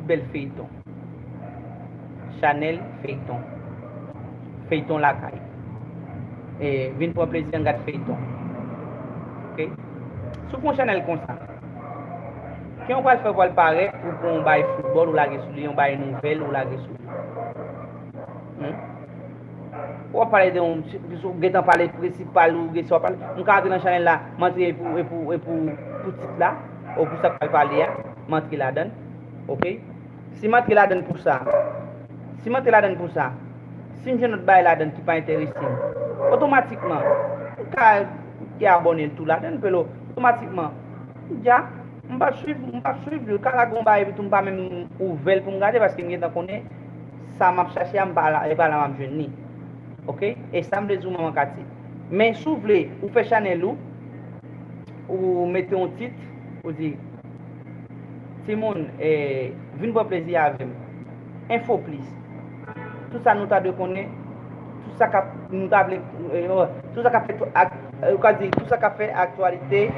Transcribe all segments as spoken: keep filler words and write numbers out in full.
bèl feyton. Chanèl feyton. Feyton lakay. E, vin pran plezi, ann gad feyton. Ok? Si w fè yon chanèl konsa, ken w pral fè, w pral parèt, ou pran yon bagay foutbòl, ou lage sou li, yon bagay nouvèl, ou lage sou li. Hmm? W ap pale de yon, ou gentan pale prensipal, ou gen sa w ap pale. M ka antre nan chanèl la, m antre pou, e pou, e pou, pou tit la, ou pou sa k pral pale a, m antre ladan l. Ok? Si m antre ladan l pou sa, si m antre ladan l pou sa, si m jwenn lòt bagay ladan l ki pa enterese m, otomatikman, m ka, m ka abòne l tou ladan l, pelo, otomatikman, m dja, m p ap swiv, m p ap swiv li, l ka lage yon bagay epi tou m pa menm ouvè l pou m gade, paske m gentan konnen sa m ap chache a, m pa la, e pa la m ap jwenn li. Ok? E sa m vle di w, manman Katy. Men si w vle, ou fè chanèl ou, ou mete yon tit, ou di, timoun, eh, vin pran plezi avè m. Enfo plis. Tout sa nou ta dwe konnen, tout sa k ap, nou ta vle, eh, tout sa k ap fè ak, eh, ou ka di, tout sa k ap fè aktyalite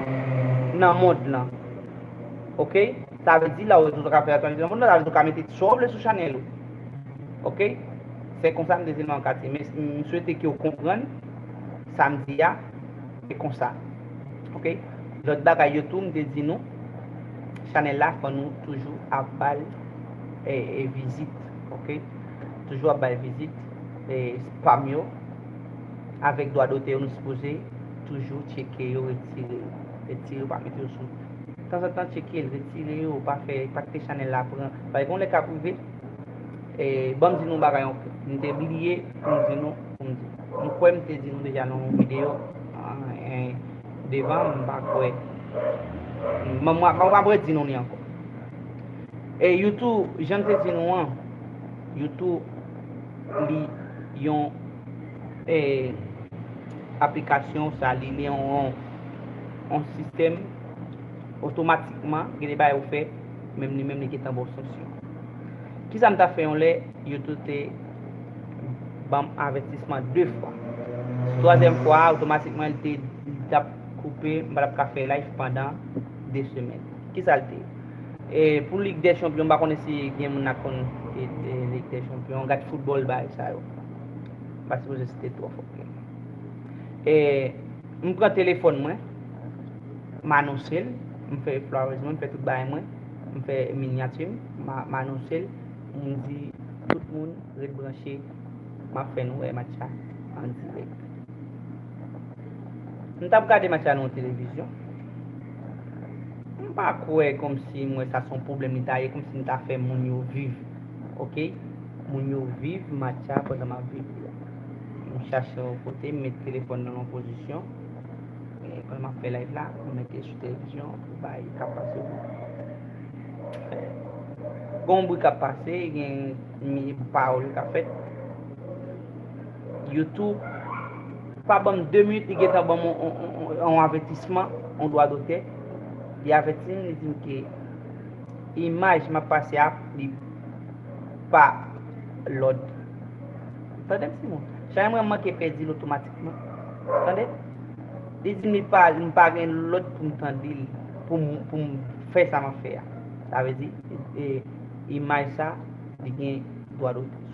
nan mond lan. Ok? Sa vle di, la ou tout sa k ap fè aktyalite nan mond lan, sa vle di ou ka mete sa w vle sou chanèl ou. Ok? Se konsa m te di l, manman Katy. Men m swete ke w konprann sa m di a. Se konsa. Ok? Lòt bagay yo tou, m te di nou, chanèl la, fò nou toujou ap ba l, e, e, vizit. Ok? Toujou ap ba l vizit. E, spam yo, avèk dwa dotè yo, nou sipoze toujou tcheke yo, retire yo. Retire yo, pa mete yo sou. Tanzantan, tcheke l, retire yo, pa fè, pa kite chanèl la pran. Paske gon lè k ap rive, e, ban m di nou yon bagay ankò. M te bliye pou m di nou, pou m di. M kwè m te di nou deja nan yon videyo, an, en, devan, m pa kwè. M, m, m, m ap redi nou li ankò. E YouTube, jan m te di nou an, YouTube, li yon, e, aplikasyon sa, li, li yon, yon, yon sistèm otomatikman, gen de bagay ou fè, menm li menm li gentan ba w sanksyon. Kisa m ta fè yon lè, YouTube te ban m avètisman de fwa. Twazyèm fwa a, otomatikman, li te, li t ap koupe, m pa t ap ka fè live pandan de semèn. Kisa l te ye? E pou Lig dè Chanpyon, m pa konnen si gen moun nan konn, e, e, Lig dè Chanpyon, gad foutbòl, bagay sa yo. M pa sipoze site twò fò. E, m pran telefòn mwen, m anonse l, m fè flowers mwen, m fè tout bagay mwen, m fè minyati m, m a-, m anonse l, m di tout moun ret branche, m ap fè nou wè match la an dirèk. M t ap gade match la nan yon televizyon. M pa kwè kòmsi m wè sa se yon pwoblèm li ta ye, kòmsi m ta fè moun yo viv. Ok? Moun yo viv match la pandan m ap viv li a. M chache yon kote, m met telefòn nan yon pozisyon. E pandan m ap fè live la, m mete sou televizyon pou bay k ap pase pou. Gen yon bri k ap pase, gen mi-, pawòl k ap fèt. YouTube pa ban m de minit, li gentan ban m yon, yon, yon, yon avètisman, yon dwa dotè. Li avèti m, li di m ke imaj m ap pase a, li pa lòd. Tande m, Simon. Chak mwen manke pèdi l otomatikman. Tande? Li di m li pa, m pa gen lòd pou m tande l, pou m, pou m fè sa m ap fè a. Sa vle di, e, imaj sa, li gen dwa dotè.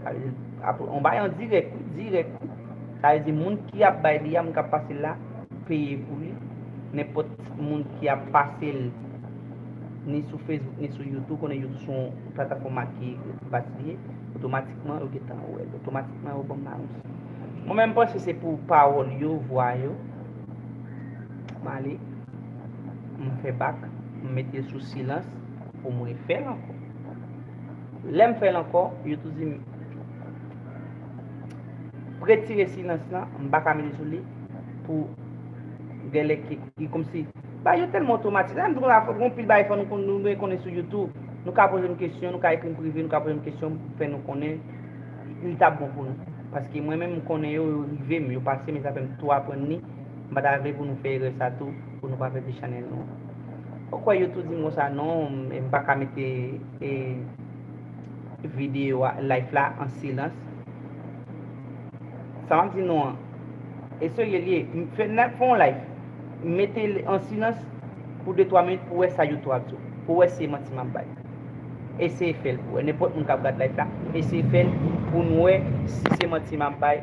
Sa vle di, apre, on bagay an dirèk, wi, dirèk, wi. Sa vle di, moun ki ap bay li a, moun k ap pase l la, peye pou li. Nenpòt moun ki ap pase l, ni sou Facebook, ni sou YouTube, konnen YouTube se yon platafòm ki privat li ye, otomatikman, yo gentan wè l. Otomatikman, yo ban m anons. Mwen menm, m panse se pou pawòl yo, vwa yo. M ale, m fè bak, m mete l sou silans pou m refè l ankò. Lè m fè l ankò, yo tou di m, retire silans lan, m pa ka mete sou li pou gen lè ki, ki kòmsi, bagay yo tèlman otomatik. Sa m di w la, fò gen pil bagay fò nou konn, nou dwe konnen sou YouTube. Nou ka poze m kesyon, nou ka ekri m prive, nou ka poze m kesyon pou fè nou konnen li t ap bon pou nou. Paske mwen menm, m konnen yo, yo rive m, yo pase m, e sa fè m tou aprann li. M pa ta vle pou nou fè erè sa tou, pou nou pa pèdi chanèl nou. Ou kwè yo tou di m konsa, non, m pa ka mete, e, videyo a, live la an silans. Sa m ap di nou an, e serye l ye, m fè, n ap fè yon live, m mete l an silans pou de twa minit pou wè sa YouTube ap di w, pou wè si se manti m ap bay. eseye fè l pou wè. Nenpòt moun k ap gad live la, eseye fè l pou n wè si se manti m ap bay